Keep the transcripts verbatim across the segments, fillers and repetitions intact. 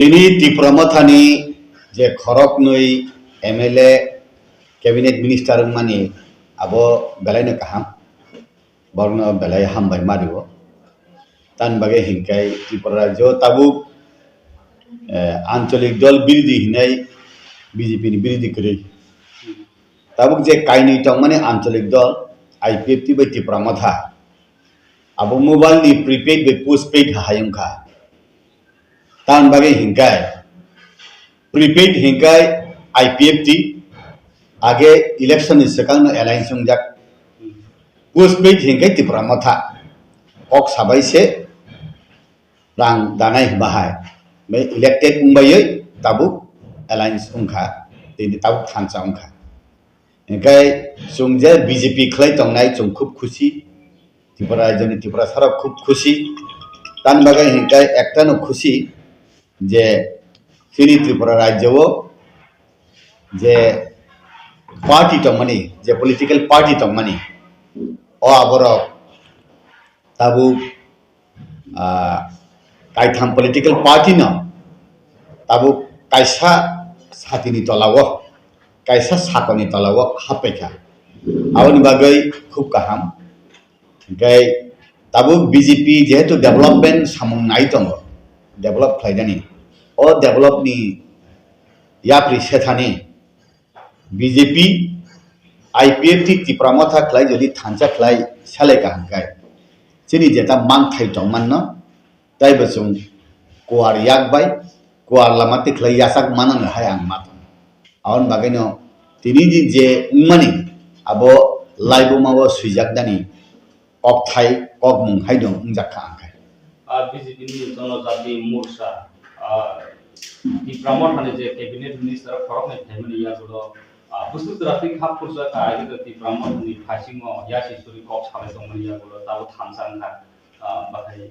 Tini Tipra Mothani je khoroknwi M L A, cabinet minister wngmani abo belaino kaham, borokno belai hambai ma rio. Tamni bagwi hinkhe Tripura rajyo tabuk, eh, ancholik dol birodhi hinwi B J P ni birodhi kwrwi. Tabuk je kainwi tongmani ancholik dol I P F T bai Tipra Motha, abo mobile ni prepaid bai postpaid hai wngkha. Tamni bagwi hinkhe prepaid hinkhe I P F T, age election ni swkang no alliance wngjak. Postpaid hinkhe Tipra Motha kok sabai se rang danai bahai. Bai elected wngbai tabuk alliance wngkha, tini tabuk thansa wngkha. Hinkhe chwng je B J P khlai tongnai chwng khub khusi, Tripura rajyoni Tiprasarok khub khusi. Tamni bagwi hinkhe ektano khusi je chini Tripura rajyo o je party tongmani, je political party tongmani, o aborok tabuk, ah, kaitham political party no tabuk kaisa satini tola o, kaisa sakoni tola o happaikha. Aboni bagwi khub kaham. Hinkhe tabuk B J P jehetu development samung nai tongo, develop khlainani, o develop ni yapri sethani B J P, I P F T Tipra Motha khlai jodi thansa khlai salai kaham khai, chini jeta manthai tongmanno, taibo chwng kuar yak bai, kuar lama twi khlai yachak mananw hai ang ma tongo. Aboni bagwino tini ni je wngmani abo laibuma o swijak nani kokthai, kokmung hai dong wngjak kha ang khai. Ah, B J P ni Jonojati Morcha, ah, Tipra Mothani je cabinet minister khoroknwi phaimani yagulo, ah, bwswk jora twi kha phurjak kha, age Tipra Mothani phaisingo yasi suri kok salai tongmani yagulo, tabo thansa wngkha, ah, bahai.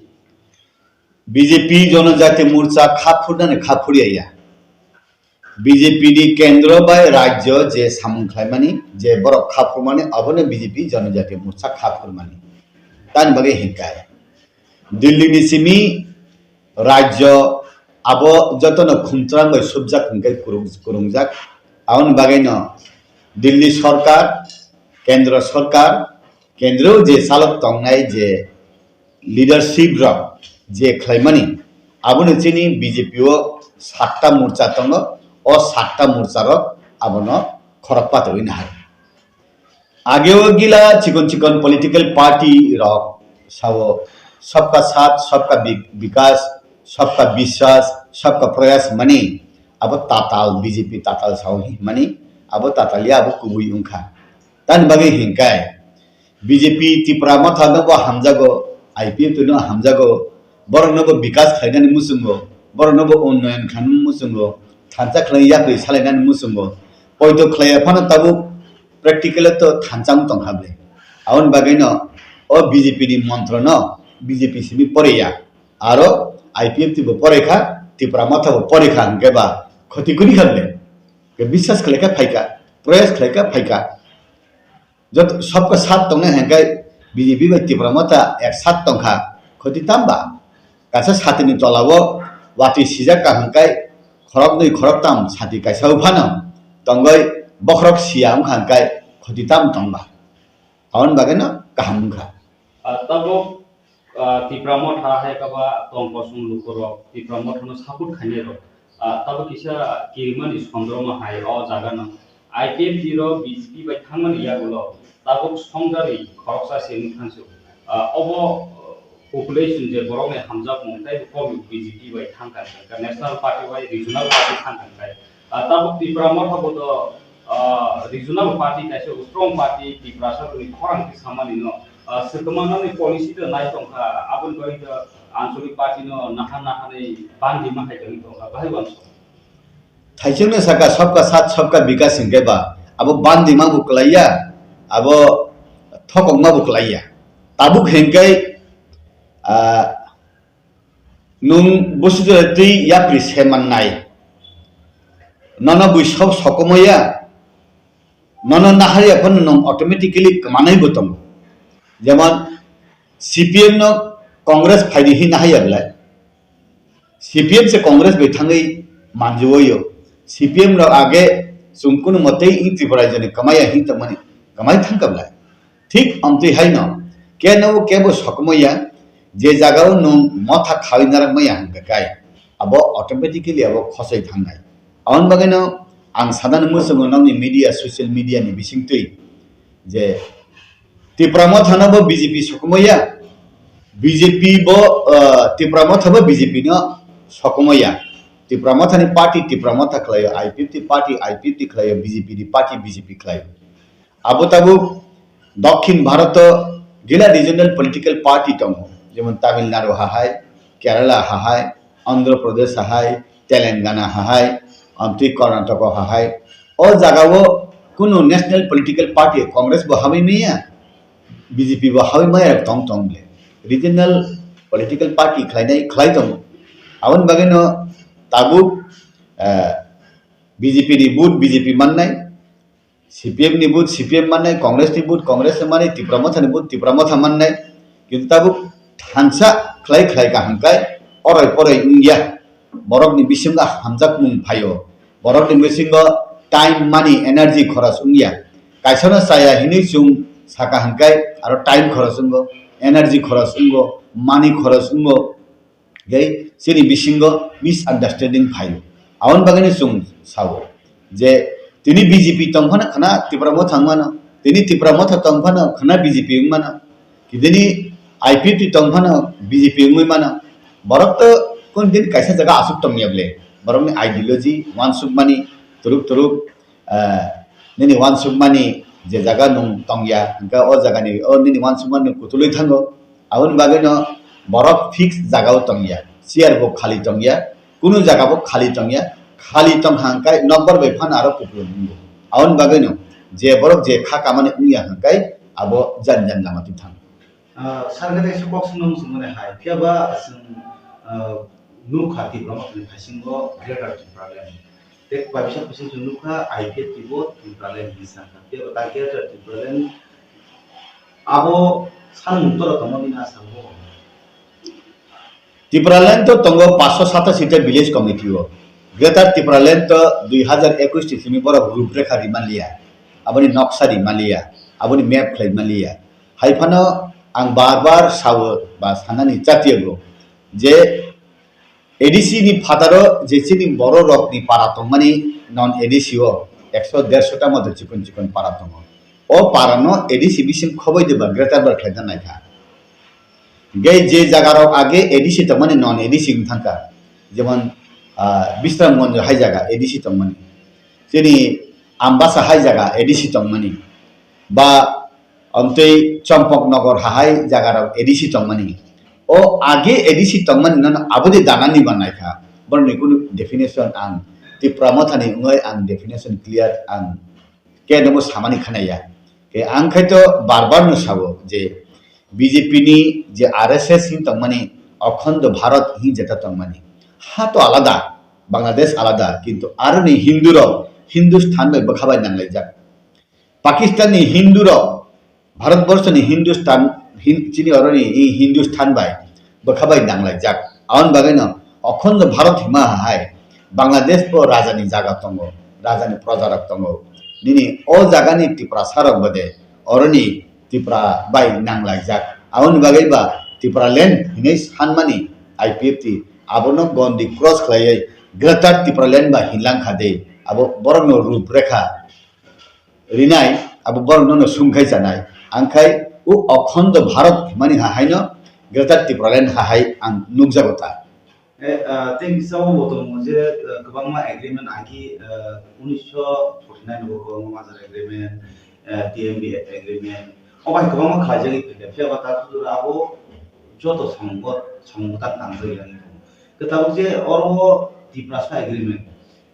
B J P Jonojati Morcha kha phurnani kha phurya ya. B J P ni kendro bai rajyo je samung khlaimani, je borok kha phurmani, abono B J P Jonojati Morcha kha phurmani. Tamni bagwi hinkhe Delhi ni simi rajyo abo jotono khumtrang bai subjak hinkhe kurung-, kurungjak. Aboni bagwino Delhi sorkar, kendro sorkar, kendro je chalok tongnai je leadership rok je khlaimani, abono chini B J P o satta morcha tongo, o satta morcha rok abono khorok patorwi nahar. Ageo gila chikon chikon political party rok sao sabka saath, sabka bi-, bikas, sabka biswas, sabka prayas mani abo tatal B J P tatal sao hi mani abo tatal ya abo kubui wngkha. Tamni bagwi hinkhe B J P Tipra Motha no bo hamjago, I P F T no hamjago, borok no bo bikas khlainani muchungo, borok no bo unnoyon khlainani muchungo, thansa khlai yapri salainani muchungo, poito khlaiya phano tabuk practical to thansa wng tongkha ble. Aboni bagwi no o B J P ni montro no B J P simi poriya, aro I P F T bo porekha, Tipra Motha bo porekha hinkhe ba khoti kwrwi kha ble. Ke biswas khlaikha phaikha, proyas khlaikha phaikha. Joto sabka saath tongnai hinkhe B J P bai Tipra Motha ek saath tongkha, khoti tamba? Kaisa satini tolao watwi sijak ka hinkhe khoroknwi khoroktam sati kaisa o phano tongwi bokhorok siya wngkha hinkhe khoti tam tongba? Aboni bagwino kaham wngkha. Ah, tabuk, ah, Tipra Motha hai kaba tong kosong lukurok Tipra Mothano support khainairok, ah, tabuk kisa kirimani sondromo hai o jagano I P F T rok B J P bai thangmani yagulo tabuk songjarwi khoroksa se wngwi thangsio. Ah, obo, ah, population je borokni hamjakmung tei komi B J P bai thangkha, National Party bai Regional Party thangkha. Ah, tabuk Tipra Motha bo to, ah, regional party kaisa strong party Tiprasa rokni khorang ti samani no, ah, swkma nani policy to nai tongkha, aboni bagwi to ancholic party no naha naha ni bandi ma hai tongwi tongkha, bahai uansuk. Thaisingno saka sabka saath sabka bikas hinkhe ba abo bandi ma bo kwlaiya, abo thokok ma bo kwlaiya. Tabuk hinkhe, ah, nwng bwswk jora twi yapri se mannai. Nono bui sok sokomaya. Nono naharya phano nwng automatically kwmanai bo tongo. Jemon C P M no Congress phaidi hi naharya belai. C P M se Congress bai thangwi manjui o. C P M rok age chwng kunu mwtwi wng Tripura rajyoni kwmaya hin tongmani kwmai thangkha belai. Thik amtwi haino keno kebo sokomaya je jagao nwng motha khawi narak maya hwnkha kai abo automatically abo khosoi thangnai. Aboni bagwino ang sadani muchungo nokni media, social media ni bisingtwi je Tipra Motha no bo B J P sokomaya, B J P bo, ah, Tipra Motha bo B J P no sokomaya. Tipra Motha ni party Tipra Motha khlaio, I P F T party I P F T khlaio, B J P ni party B J P khlaio. Abo tabuk Dokhin Bharato gila regional political party tongo, jemon Tamil Nadu hahai, Kerala hahai, Andhra Pradesh hahai, Telangana hahai, amtwi Karnataka hahai. O jagao kunu national political party Congress bo habwi maya, B J P bo habwi maya tong tong le. Regional political party khlainai khlai tongo. Aboni bagwino tabuk, eh, B J P ni vote B J P mannai, C P M ni vote C P M mannai, Congress ni vote Congress mannai, Tipra Motha ni vote Tipra Motha mannai. Kintu tabuk thansa khlai khlai kaham kai oroi poroi wngya. Borok ni bisingo hamjakmung phaio. Borok ni bisingo time, money, energy khoros wngya. Kaisa no chaya hinwi chwng saka hwnkhe aro time khoros wngo, energy khoros wngo, money khoros wngo. Gai chini bisingo misunderstanding phaio. Aboni bagwino chwng sao je tini B J P tong phano khna Tipra Motha wng mano, tini Tipra Motha tong phano khna B J P wng mano, kidini I P F T tong phano B J P wngwi mano. Borok to kon din kaisa jaga aswk tongya ble, borokni ideology, wansukmani, turuk turuk, ah, nini wansukmani je jaga nwng tongya, hwnkhe o jagani, o nini wansukmani kutulwi thango. Aboni bagwino borok fix jagao tongya, chair bo khali tongya, kunu jaga bo khali tongya, khali tongkha hwnkhe nokbar bai phano aro kupulung wngo. Aboni bagwino je borok je kha kamani wngya hwnkhe abo jan jan lama twi thango. Ah, sir, khe kaisa kok swngna muchung mani hai, phiya ba chwng, ah, nukha Tipra Mothani bisingo Greater Tipraland. Tei kaisa bising chwng nukha I P F T bo Tipraland hinwi sakha. Phiya ba ta Greater Tipraland abo sanmung toro tongma bini aswk bo. Tipraland to tongo paanch sho satasi ta village committee o. Greater Tipraland to dui hazar ekush ni simi borok ruprekha rima liya, aboni noksa rima liya, aboni map khlai ma liya. Hai phano ang bar bar sao ba sanani chatiyago je A D C ni phataro je chini borok rokni para tongmani non A D C o ekso dersho ta moto chikon chikon para tongo. O para no A D C bising khoboi de ba greater bar khlaina naikha. Gai je jaga rok age A D C tongmani non A D C wng thangkha, jemon, ah, Bisramganj hai jaga A D C tongmani, chini Ambasa hai jaga A D C tongmani, ba amtwi Champaknagar hahai jaga rok A D C tongmani. O age A D C tongmani nono abodi danani ba naikha. Borokni kunu definition ang Tipra Mothani wngwi ang definition clear ang khe nobo samani khanaya. Khe ang khai to bar bar no sabo je B J P ni je R S S hin tongmani, Akhando Bharat hin jeta tongmani. Ha to alada, Bangladesh alada, kintu aroni Hindu rok Hindustan bai bwkha bai nanglaijak. Pakistan ni Hindu rok Bharat borso ni Hindustan, Hin-, chini oroni i Hindustan bai bwkha bai nanglaijak. Aboni bagwi no Akhando Bharat hima hai Bangladesh bo raja ni jaga tongo, raja ni proja rok tongo. Nini o jaga ni Tiprasa rok bode oroni Tipra bai nanglaijak. Aboni bagwi ba Tipraland hinwi sanmani I P F T abono gondi cross khlaiwi Greater Tipraland ba hinlang kha de. Abo borok no ruprekha rinai, abo borok no sumkhai chanai. Angkhai o Akhando Bharat himani ha haino Greater Tipraland ha hai ang nukjago ta. Eh, ah, tei kisa o bo tongo je, eh, kwbangma agreement agi, eh, unisho forty nine bo kwbangma major agreement, eh, T M B agreement. O bai kwbangma khlaijagwi phaikha. Phiya ba ta sudu abo joto samung bo, samung bwtang tangjagwi tongo. Khe tabuk je oro Tiprasa agreement,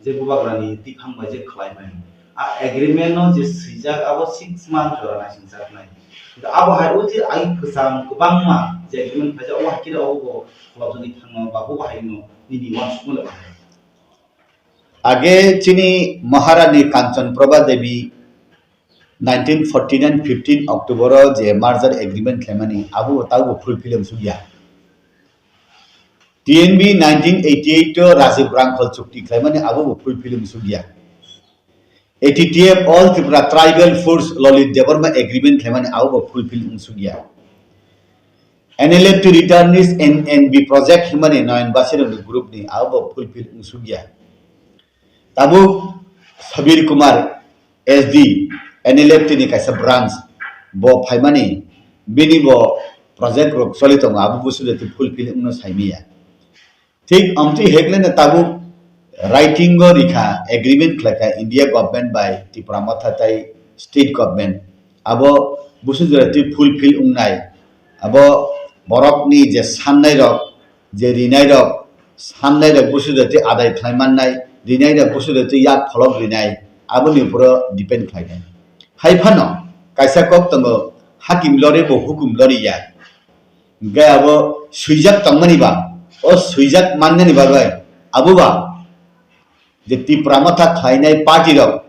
je bubagrani tiphang bai je khlai mani. A agreement no je swijak abo six month jora naisingchaknai. Abo hai o je ai kwcham kwbangma je agreement khaijak, o hai khe abo bo kholopjagwi thangma ba bo hai no nini uansukma le bahai. Age chini Maharani Kanchan Prabha Devi nineteen forty nine fifteen October o je merger agreement khlaimani abo tabo fulfill wngsukya. T N B nineteen eighty-eight o Rajiv Rangkhol chukti khlaimani abo bo fulfill wngsukya. A T T F All Tripura Tribal Force Lalit Debbarma agreement khlaimani abo bo fulfill wngsukya. N L F T returnees N N B project himani Nayan Basironi group ni abo bo fulfill wngsukya. Tabuk Sabir Kumar S D N L F T ni kaisa branch bo phaimani bini bo project rok choli tongo abo busu de fulfill wngno saimaya. Thik amtwi hekleno tabuk writing o rikha, agreement khlaikha India government bai Tipra Motha tai state government. Abo busu jora twi fulfill wngnai. Abo borokni je sannai rok, je rinai rok, sannai rok busu jora twi adai khlai mannai, rinai rok busu jora twi yak pholok rinai, aboni uporo depend khlainai. Hai phano kaisa kok tongo, hakim lore bo hukum lori ya. Hingke abo swijak tongmani ba, o swijak mannani bagwi abo ba je Tipra Motha khlainai party rok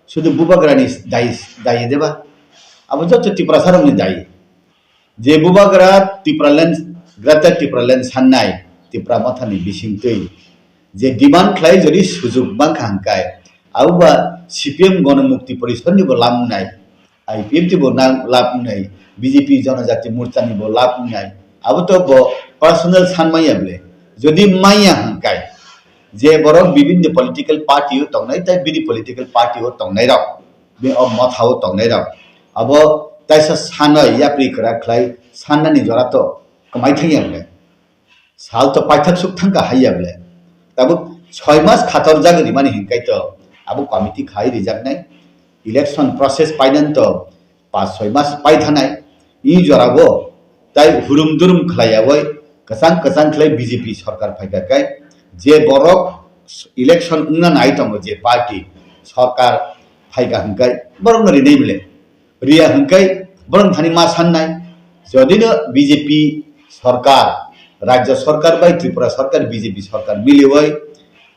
sudu bubagrani dai, dai de ba? Abo joto Tiprasa rokni dai. Je bubagra Tipraland, Greater Tipraland sannai Tipra Mothani bisingtwi je demand khlai jodi sujuk mankha hingkai, abo ba C P M Gonomukti Porishod ni bo lam wngnai. I P F T bo nang lab wngnai, B J P Jonojati Morcha ni bo lab wngnai. Abo to bo personal san manya bole. Jodi manya hingkai, je borok bibinni political party o tongnai, tai bini political party o tongnai rok, be o motha o tongnai rok. Abo taisa sanoi yapri kwrak khlai sannani jora to kwmai thangya bole. Sal to paithak suk thangkha haiya bole. Tabuk soi mas khator jagwi rimani hinkai to abo committee khai rijaknai. Election process painani to pas soi mas paithanai. I jorabo tai hurum durum khlaiyawi kwchang kwchang khlai B J P sorkar phaikha kai je borok election wngna nai tongo je party sorkar phaikha hinkai borokno rinai bole. Riya hingkai borok thani ma sannai, jodino B J P sorkar, Rajya sorkar bai Tripura sorkar, B J P sorkar miliwi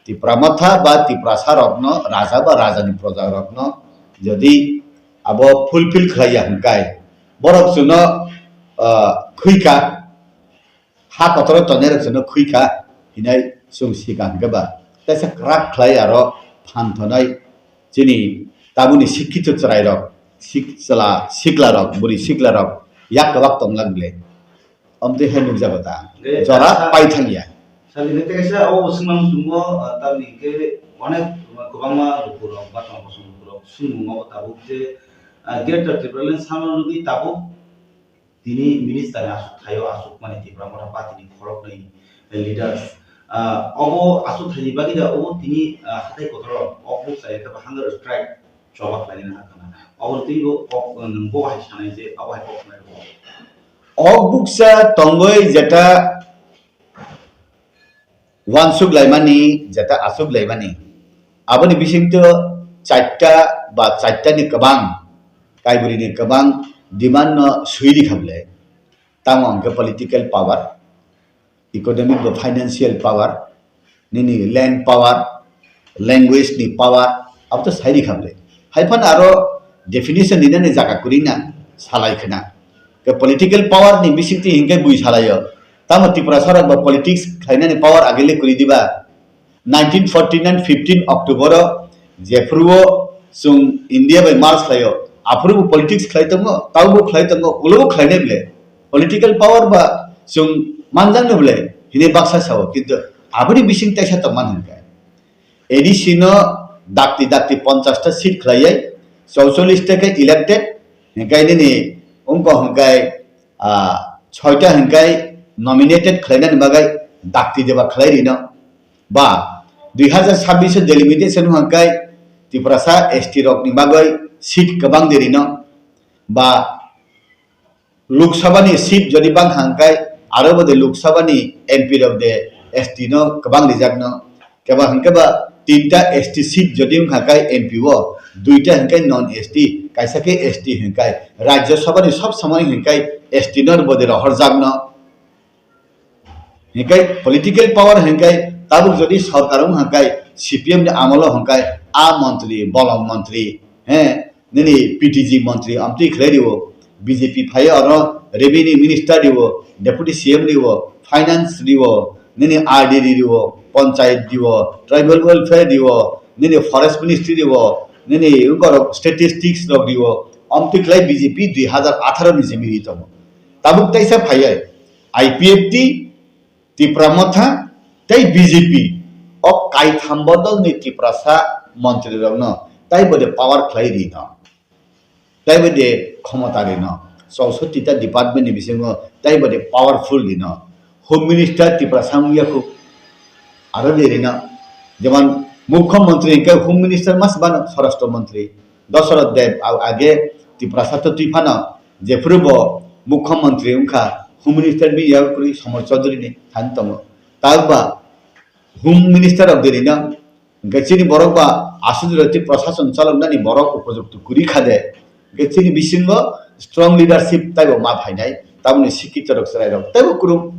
Tipra Motha ba Tiprasa rokno, raja ba rajani proja rokno jodi abo fulfill khlaiya hingkai, borok chwngno, ah, khwikha. Ha kotoro tongnai rok chwngno khwikha hinai chwng sikha hwnkhe ba, teisa kwrak khlai aro phan thonai chini tabukni sikkhitu chwrairok, sik-, chwla siklarok, bwrwi siklarok yak kwbak tonglang bile. Omtwi hai nukjago ta. De, jora sa-, pai thangya. Sali de tei kaisa o swngmang tongo, ah, tamni hwnkhe onek kwbangma lukurok, batma bosong lukurok swngmung o tabuk je, ah, Greater Tipraland sana nugwi tabuk tini minister ni aswk thaio aswk mani Tipra Motha party ni khoroknwi leaders. Ah, obo aswk thaini bagwi da obo tini, ah, hatai kotor o ok buk chai khe ba hunger strike choba khlainani hakha na. Obo twi bo kok, nwng bo hai sanai je abo hai kok sanai bo. Ok buksa tongwi jeta uansuk laimani, jeta asuk laimani. Aboni bisingtwi charta ba charta ni kwbang, Kaiborini kwbang demand no swi rikha bole. Tamo hwnkhe political power, economic ba financial power, nini land power, language ni power, abo to sai rikha bole. Hai phano aro definition rinani jaga kwrwi na salai khna. Ke political power ni bisingtwi hinkhe bui salaio. Tamo Tiprasa rok ba politics khlainani power agile kwrwi diba? Nineteen forty-nine fifteen October o jephuru o chwng India bai march khlaio, aphuru bo politics khlai tongo, taubo khlai tongo, ulo bo khlainai bole. Political power ba chwng manjaknai bole, hini baksa sao, kintu aboni bising taisa tongmani hinkhe. A D C no dakti dakti ponchash ta seat khlaiwi, chauchollish ta khe elected, hinkhe nini wngkha hinkhe, ah, soita hinkhe nominated khlainani bagwi dakti deba khlai rino. Ba dui hazar sabbish o delimitation hinkhe Tiprasa S T rokni bagwi seat kwbang de rino. Ba Lok Sabha ni seat jodi bang hang kai, aro bo de Lok Sabha ni M P rok de S T no kwbang rijak no. Keba hwnkhe ba tinta S T seat jodi wng kha kai M P o, duita hwnkhe non S T, kaisa khe S T hwnkhe Rajya Sabha ni sob samani hwnkhe S T no bo de rohorjak no. Hinkhe political power hinkhe tabuk jodi sorkar wng hinkhe C P M ni amolo hinkhe a montri, bolong montri, he, nini P T G montri amtwi khlai rio, B J P phai oro revenue minister rio, deputy C M rio, finance rio, nini R D D rio, panchayat rio, tribal welfare rio, nini forest ministry rio, nini wngkorok statistics rok rio, omtwi khlai B J P dui hazar atharo ni simi ri tongo. Tabuk teisa phaiya I P F T, Tipra Motha tei B J P o kaitham bodolni Tiprasa montrirokno taibo de power khlai rino, taibo de khomota rino, chausotti ta department ni bisingo taibo de powerful rino, Home Minister Tiprasa wngya khu aro de rino, jemon Mukhyamantri hwnkhe Home Minister mas bano Swarashtra Mantri Dosoroth Deb a-, age Tiprasa to twi phano jephuru bo Mukhyamantri wngkha, Home Minister bini yago kwrwi Samar Chaudhary ni thani tongo. Tabuk ba Home Minister rok de rino, hwnkhe chini borok ba aswk jora tei prashason chaloknani borok upojukto kwrwi kha de, hwnkhe chini bisingo strong leadership taibo ma phainai, tamoni sikhitorok chwrairok taibo kwrwng,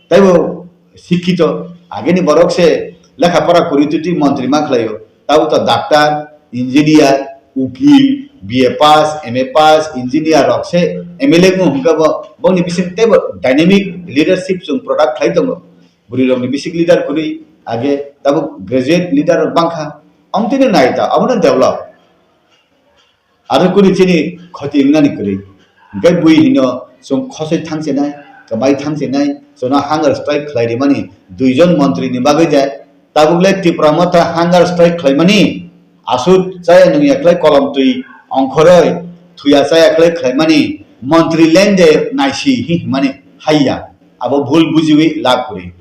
taibo sikhito, ageni borok se lekha pora kwrwi twi twi montri ma khlaio, tabuk to doctor, engineer, ukil, B A pass, M A pass, engineer rok se M L A wng hwnkhe bo, bongni bising teibo dynamic leadership chwng product khlai tongo. Bwrwi rokni basic leader kwrwi age tabuk graduate leader rok bangkha. Amtwino nai ta, abono develop. Aro kwrwi chini khoti wngnani kwrwi. Hwnkhe bui hino chwng khosoi thangchenai, kwmai thangchenai, chwngno hunger strike khlai rimani duijon montri ni bagwi de. Tabuk le Tipra Motha hunger strike khlaimani, aswk chaya nungya khlai kolom twi ongkhoroi, thuya chaya khlai khlaimani, montri lende naisi hi himani haiya. Abo bhul bujiwi lab kwrwi.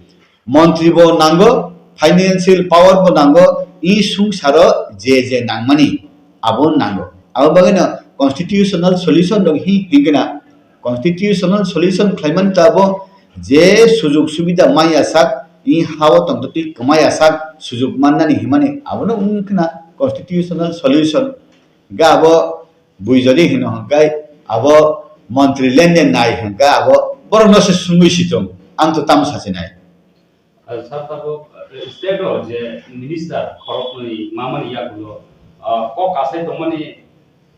Montri bo nango, financial power bo nango, i sungsaro je je nangmani abo nango. Abo bagwino constitutional solution rok hi hingkena, constitutional solution khlaimani ta abo je sujug subida maya sak, i hao tongtotwi kwmaya sak sujug mannani himani abono wngkha na constitutional solution. Ga abo bui jodi hino hwnkhe abo montri lende nai hwnkhe abo borokno se sungwi situng, ang to tamo sachinai. Sir, tabuk, eh, state o je minister khoroknwi mamani yagulo, ah, kok kasai tongmani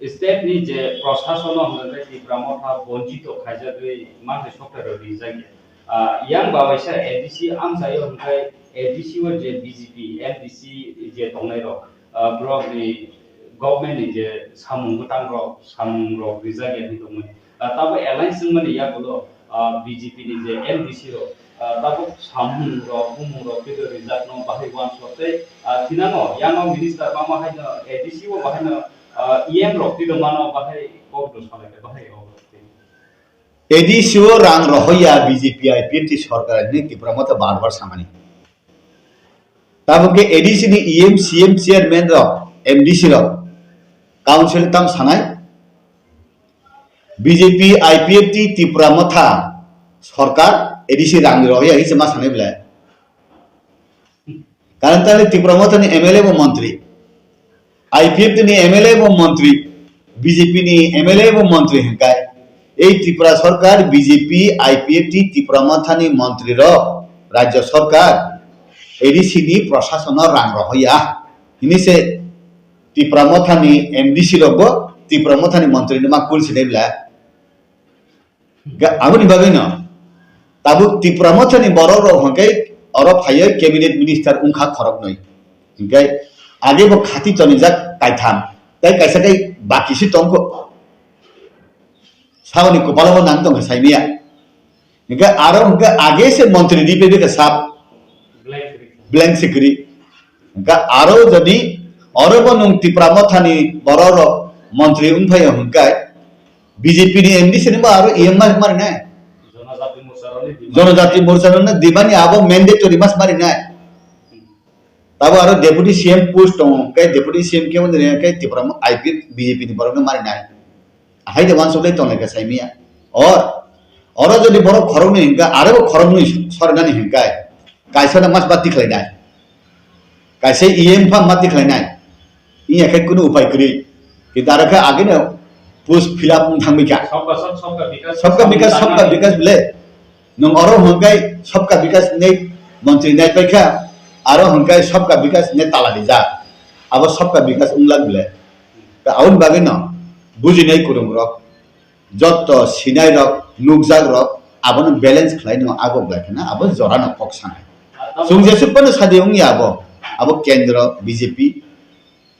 state ni je prashason o hwnkhai Tipra Motha bonchito khaijagwi manthai software rok rijak ya. Ah, yang bawaisa A D C amchaio hwnkhai A D C o je B J P, M D C je tongnai rok, ah, borok ni government ni je samung bwtang rok, samung rok rijak ya hinwi tongmani. Ah, tabuk alliance wngmani yagulo, ah, B J P ni je M D C rok, ah, tabuk samung rok, bumung rok twibo rijak no bahai uansuk tei, ah, thinano yang o minister mama hai no A D C o bahai no, ah, E M rok twibo mano bahai kok do salai khe bahai o. A D C o rang rohoya B J P I P F T sorkar ni Tipra Motha bar bar samani. Tabuk khe A D C ni E M, C M, chairman rok, M D C rok, council tam sanai, B J P, I P F T, Tipra Motha sorkar, A D C rang rohoya hise ma sanai belai. Karon tale Tipra Motha ni M L A bo montri, I P F T ni M L A bo montri, B J P ni M L A bo montri hingkai. Ei Tripura sorkar B J P, I P F T, Tipra Motha ni montri rok, rajya sorkar, A D C ni prashason o rang rohoya. Hini se Tipra Motha ni M D C rok bo Tipra Motha ni montri ni ma kul sinai bla. Ga-, aboni bagwi no tabuk Tipra Motha ni borok rok hwnkhe oro phaiwi cabinet minister wngkha khoroknwi. Hwnkhe age bo khati tonijak kaitham, tei kaisa tei baki se tongkho. Saboni kopalo bo nang tongkha saimia. Hwnkhe aro hwnkhe age se montri di pebe khe sap. Blank secretary. Hwnkhe aro jodi oro bo nwng Tipra Motha ni borok rok montri wngphai hwnkhe B J P ni M D C ni bo aro E M mas mari nai. Jonojati Morcha rok ni demand. Jonojati Morcha rok ni demand ni abo mandatory mas mari nai. Tabo aro deputy C M post tongo, hwnkhe deputy C M khe wngkha Tipra mo-, I P F B J P ni borok no mari nai. Ahai de wansuk lai tong lai kha saimia. Or, oro jodi borok khoroknwi hwnkha, aro bo khoroknwi sornani hwnkha. Kaisa no mas bati khlai nai. Kaisa E M pha mati khlai nai. Iya khe kunu upai kwrwi. Kintu aro khe agino post fill up wng thangwi kha. Sabka sath, sabka bikas, sabka bikas, sabka bikas bile. Nwng oro hwnkhai sabka bikas hinwi montri nai paikha, aro hwnkhai sabka bikas hinwi tala rijak. Abo sabka bikas wngla bile. Ta aboni bagwi no bujinai kwrwng rok, jotto sinai rok, nukjak rok, abono balance khlai no abo belai kheno abo jora no kok sanai. Chwng jesuk phano sadi wngya abo. Abo kendro B J P,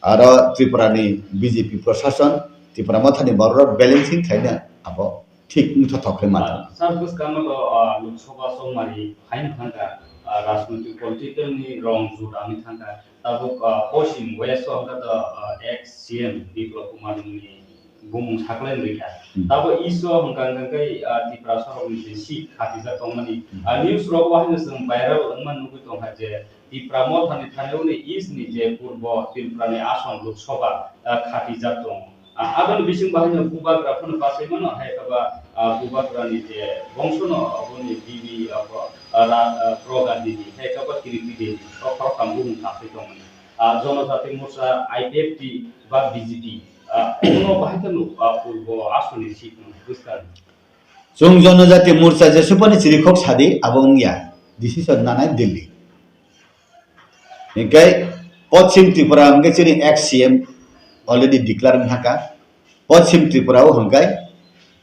aro Tripura ni B J P prosason, Tipra Motha ni borok rok balancing khlaina abo thik wngthothok khe mano. Sir, bwskangno to, ah, Lok Sabha chongmani phaina thangkha, ah, rajnoitik political ni rong jut wngwi thangkha. Tabuk, ah, Poschim West o hwnkha to, ah, ex C M Biplab Kumar ni bumung saklai wngwi kha. Hmm. Tabuk East o hwnkha hwnkha khe, ah, Tiprasa rokni je seat khatijak tongmani. Hmm. Ah, news rogo haino chwng viral wngma nugwi tongkha je Tipra Motha ni thani uni East ni je Purbo Tripura ni Ason Lok Sabha, ah, khatijak tongo. Ah, aboni bising bahaino bubagra phano bachai mano, hai kaba, ah, bubagra ni je bongsono aboni bibi abo, ah, ra-, ah, Proga Devi, hai kaba Kiriti Devi, o khoroktham bumung kaphai tongmani. Ah, Jonojati Morcha, I P F T ba B J P, ah, obono bahai kheno, ah, purbo asoni seat no bwskang. Chwng Jonojati Morcha jesupani chirikhok sadi abo wngya, decision nanai Delhi. Hinkhe Poschim Tripura hwnkhe chini ex C M already declare wngkha. Poschim Tripura o hwnkhe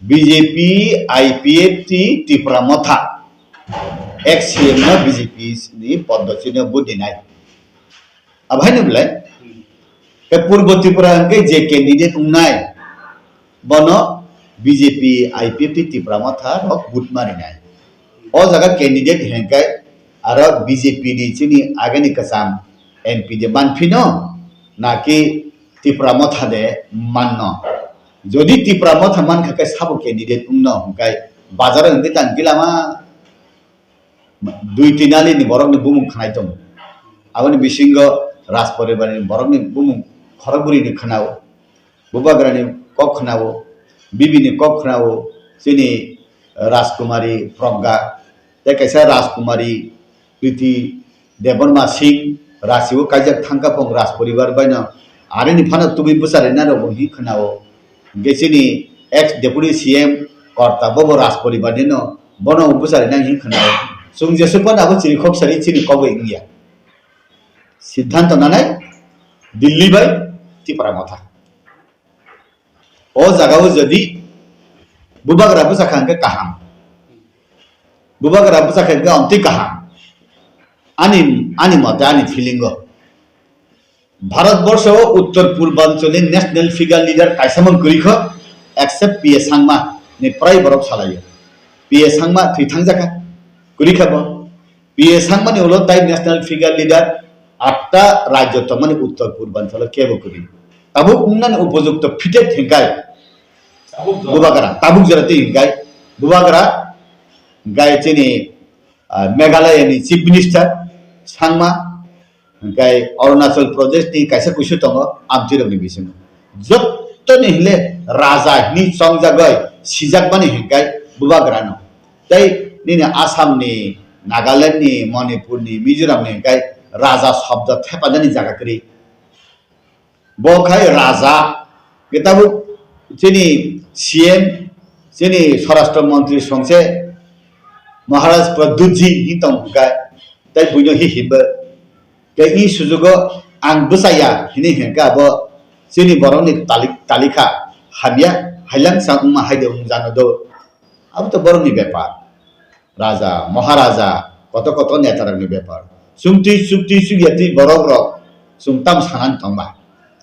B J P, I P F T, Tipra Motha, ex C M no B J P ni poddo chini vote dinai. Abo haino belai. Khe Purbo Tripura hwnkhe je candidate wngnai, bono B J P, I P F T, Tipra Motha rok vote marinai. O jaga candidate hwnkhe aro B J P ni chini agani kwcham M P de manphino, naki Tipra Motha de manno. Jodi Tipra Motha mankha khe sabo candidate wngno hwnkhe bazar hwnkhe tang gilama dui tin ali ni borok ni bumung khnai tongo. Aboni bisingo Raj poribar ni borok ni bumung khorokbwrwi ni khnao, bubagra ni kok khnao, bibi ni kok khnao, chini Rajkumari Progga, tei kaisa Rajkumari Priti Debbarma Singh, Rachi o kaijak thangkha phung Raj poribar baino, arini phano tubui bwcharina rok bo hi khnao. Hingke chini ex deputy C M korta bobo Raj poribar ni no, bono bwchari nang hin khna o. Chwng jesuk phano abo chini khok sari chini kok bai wngya. Siddhanto nanai Delhi bai Tipra Motha. O jaga o jodi bubagra bwchakha hingke kaham. Bubagra bwchakha hingke amtwi kaham. Ani, ani mote, ani feeling o. Bharat borsho o uttor purbanchal ni national figure leader kaisa mang kwrwi kho, except P A Sangma ni prai borok salaio. P A Sangma thwi thangjakha, kwrwi kha bo. P A Sangma ni ulo tai national figure leader atta rajyo tongmani uttor purbanchal o kebo kwrwi. Tabuk wngnani upojukto fitted hingkai. Tabuk jora. Bubagra, tabuk jora twi hingkai. Bubagra, hingkai chini, ah, Meghalaya ni chief minister Sangma, hingkai Arunachal Pradesh ni kaisa kuisu tongo, amtwi rokni bisingo. Jottoni hile raja hini chongjagoi sijakmani hingkai bubagrano. Tei nini Assam ni, Nagaland ni, Manipur ni, Mizoram ni hingkai raja shobdo thepanani jaga kwrwi. Bo khai raja, khe tabuk chini C M, chini Swarashtra Mantri songse Maharaj Pradyutji hi tong hwnkha, tei buino hi hinba. Tei i sujugo ang bwchaya hini hwnkha abo chini borokni tali-, talikha hamya, hailang sa wngma haide wng jano do. Abo to borokni bepar. Raja, Maharaja, koto koto netarokni bepar. Chumtwi, chukti, chukyatwi borokrok chwng tamo sanani tongba.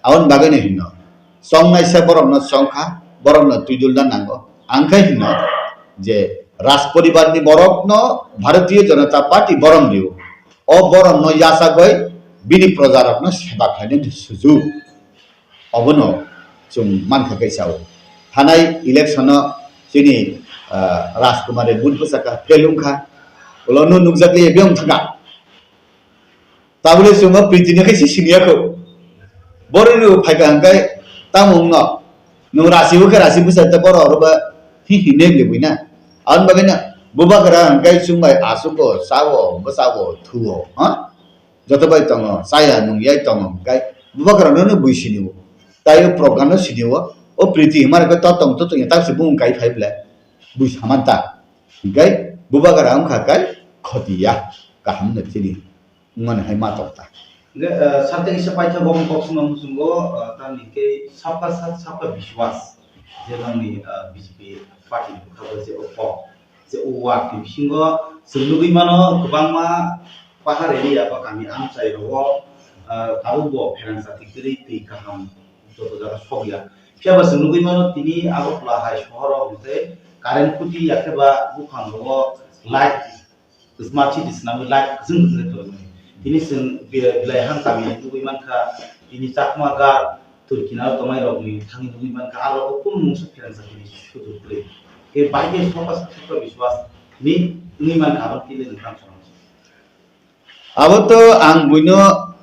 Aboni bagwino hino, chongnaisa borokno chongkha, borokno twidulna nango. Ang khe hino je Raj poribarni borokno Bharatiya Janata Party borom rio. O boromno yachagwi bini projarokno seba khlainani sujuk. Obono chwng mankha kaisa o. Thanai election o chini, ah, Rajkumar Reang bun bwsakha, fail wngkha. Ulo no nukjakliya biyong thangkha. Tabule chwng o Priti ni khe si siniya kho. Boroni bo phaikha hwnkhe tamo wngno. Nwng rasi o khe rasi bwsa ta boro oro ba hi hi nem le buina. Aboni bagwi no bubagra hwnkhe chwng bai aswk o, cha o, bwsa o, thu o, ha? Joto bai tongo, chaya nungyai tongo, hwnkhe bubagrano no bui sini o. Tai o program no sini o, o Priti himar khe to tong to tong ya, tak se bumung kai phai ble, bui saman ta. Hwnkhe bubagra wngkha kai khoti ya, kaham no chini, wngmani hai ma tong ta. Hwnkhe, eh, sakhe kisa paithago kok swngo muchungo, eh, tamni hwnkhe sabka sath sabka vishwas, je nangni, eh, B J P party ni bwkha bo je o kok, je o wak ni bisingo chwng nugwi mano kwbangma Pahar area ba kami amchai rogo, ah, tabuk bo pherang chati kwrwi twi kaham joto jaga sokya. Phiya ba chwng nugwi mano tini Agartala hai sohoro hwnkhe current kuti ya khe ba buphang rogo light, smart city swnamwi light kwchwng kwchwng khe tongmani. Tini chwng be-, belai hang kami nugwi mankha, tini Chakma gar, Turkina tongnai rokni thangwi nugwi mankha, aro o kunu mungsa pherang chati ni sujuk kwrwi. Khe bai khe soka sakha biswas ni wngwi mankha, abo kile nwng tang song. Abo to ang buino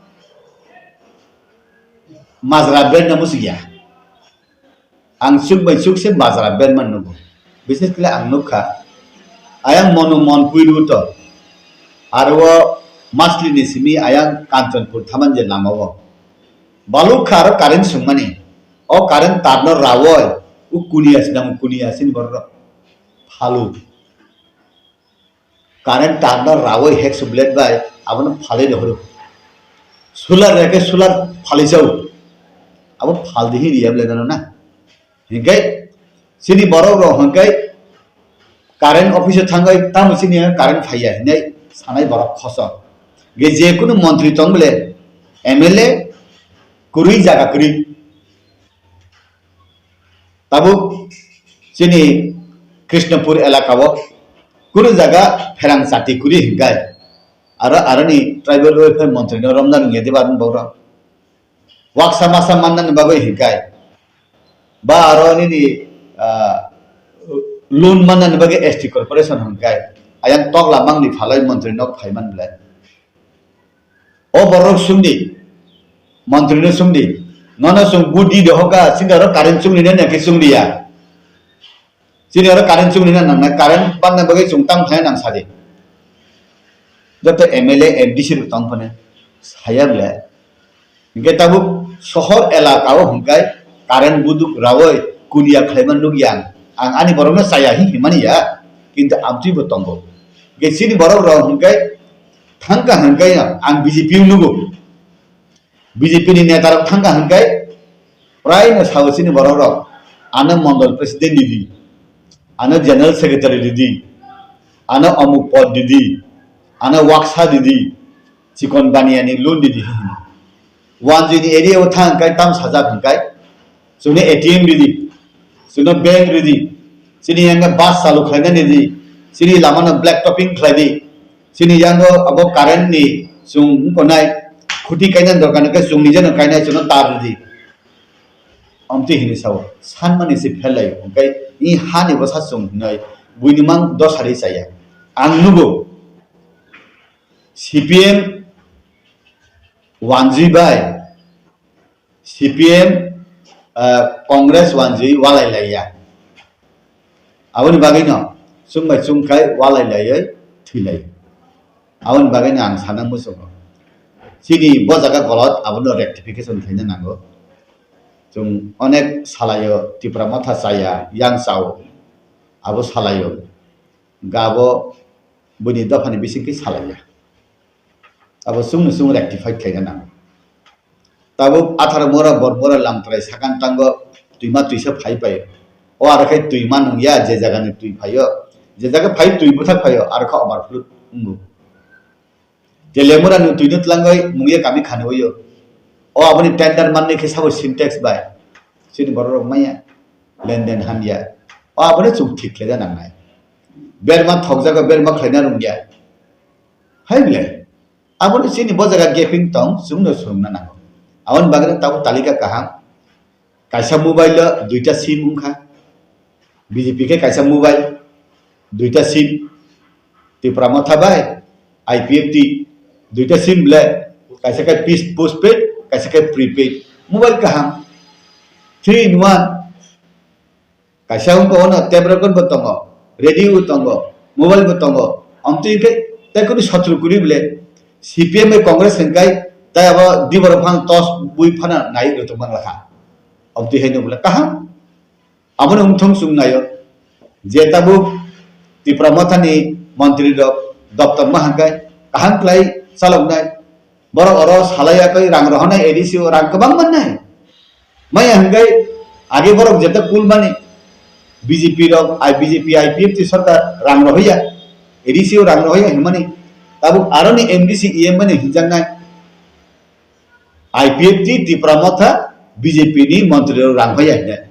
majra band no muchung ya. Ang chuk bai chuk se majra band man nugo. Bises khle ang nukha. Ayang monu mon puiru to. Aro masli ni simi ayang Kanchanpur thaman je lama o. Baluk kha aro current sungmani. O current tar no rawoi. U kuniya sinam kuniya sin borok. Phalu. Current tar no rawoi hekso blade bai abono phalwi rohoro. Solar reke solar phalwi jao. Abo phaldi hi riya blade no na. Hinkhe chini borok rok hinkhe current office o thangwi tamo chini current phaiya hinwi sanai borok khosok. Ge je kunu montri tong bole M L A kwrwi jaga kwrwi. Tabuk chini Krishnapur elaka o kunu jaga pherang chati kwrwi hinkai. Aro, aroni tribal welfare montri no romna rwngya diba aroni bogra. Waksa masa manna ni bagwi hinkai. Ba aro nini, ah, loan manna ni bagwi S T corporation hinkai. Ayang tokla mangni phalai montri nok phaiman belai. O borok sumdi, montri no sumdi, nono sung budi dohoka, sinda ro current sumdi na naki sumdi ya. Chini oro current chumni na nangnai, current banna bagwi chwng tamo khlai nang sadi. Joto M L A, M D C rok tong phano saya ble. Hinkhe tabuk sohor elaka o hwnkhai current buduk rawi kuliya khlaima nukya ang. Ang ani borokno chaya hi himani ya, kintu amtwi bo tongo. Hinkhe chini borok rok hwnkhai thangka hwnkhai ang B J P o nugo. B J P ni neta rok thangka hwnkhai prai no sao chini borok rok, ano mondol president didi, ano general secretary didi, ano omuk pod didi, ano waksa didi, chikon baniya ni loan didi. Wanjui ni area o thang hwnkhai tam sajak hwnkhai, chwngno A T M ridi, chwngno bank ridi, chini yang bus chalu khlaina ridi, chini lama no black topping khlai di, chini yang abo current ni chwng wngkha nai khuti kaina dorkar hwnkhe chwng nijeno kainai chwngno tar ridi. Amtwi hini sao, sanmani se phelai, hwnkhe i hani bwsa chwng hwnwi buini mang dosari chaya. Ang nugo C P M wanjui bai, C P M, ah, Congress wanjui walai laiya. Aboni bagwi no chwng bai chwng khai walai laiwi thwi lai. Aboni bagwi no ang sana muchungo. Chini bo jaga golot abono rectification khaina nango. Chwng onek salaio Tipra Motha chaya, yang chao. Abo salaio. Gabo buini dophani bisingtwi salaiya. Abo chwngno chwng rectify khaina nango. Tabuk atharo mora bor mora lamtrai sakan tango twima twisa phai pai. O aro khe twima nungya je jagani twi phaio. Je jaga phai twi bwthak phaio aro khe overflow wngo. Je lemura ni twi no tlangwi mungya kami khani oyo. O aboni tender manni khe sabo Sintex bai. Chini borok rok maya lenden hamya. O aboni chwng thik khlaina nangnai. Berma thokjago berma khlaina rungya. Hai bile. Aboni chini bo jaga gaping tong, chwngno swrwngna nango. Aboni bagwi tabuk talika kaham. Kaisa mobile o duita sim wngkha. B J P khe kaisa mobile, duita sim. Tipra Motha bai I P F T, duita sim bile. Kaisa khe pis-, postpaid, kaisa khe prepaid. Mobile kaham. Three in one. Kaisa wngkha ono tape record bo tongo, radio bo tongo, mobile bo tongo. Amtwi khe tei kunu sotro kwrwi bile C P M bai Congress hwnkhai tei abo diborok phano tos bui phano nai rwtwk mang lakha. Amtwi hai no bole kaham. Abono wngthong chwng naio. Je tabuk Tipra Mothani montri rok doptor ma hwnkhai kaham khlai chaloknai. Borok oro salai yakwi rang rohornai A D C o rang kwbang mannai. Maya hwnkhe age borok jeta kulmani B J P rok, I, B J P, I P F T sorkar rang rohorya, A D C o rang rohorya hwnmani. Tabuk aroni M D C E M mani hinjaknai I P F T Tipra Motha B J P ni montri rok rang hoya hinai.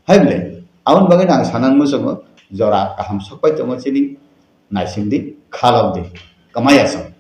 Hai bole, aboni bagwi ang sanan muchungo jora kaham sokpai tongo chini naisingdi khalokdi. Kamaya song.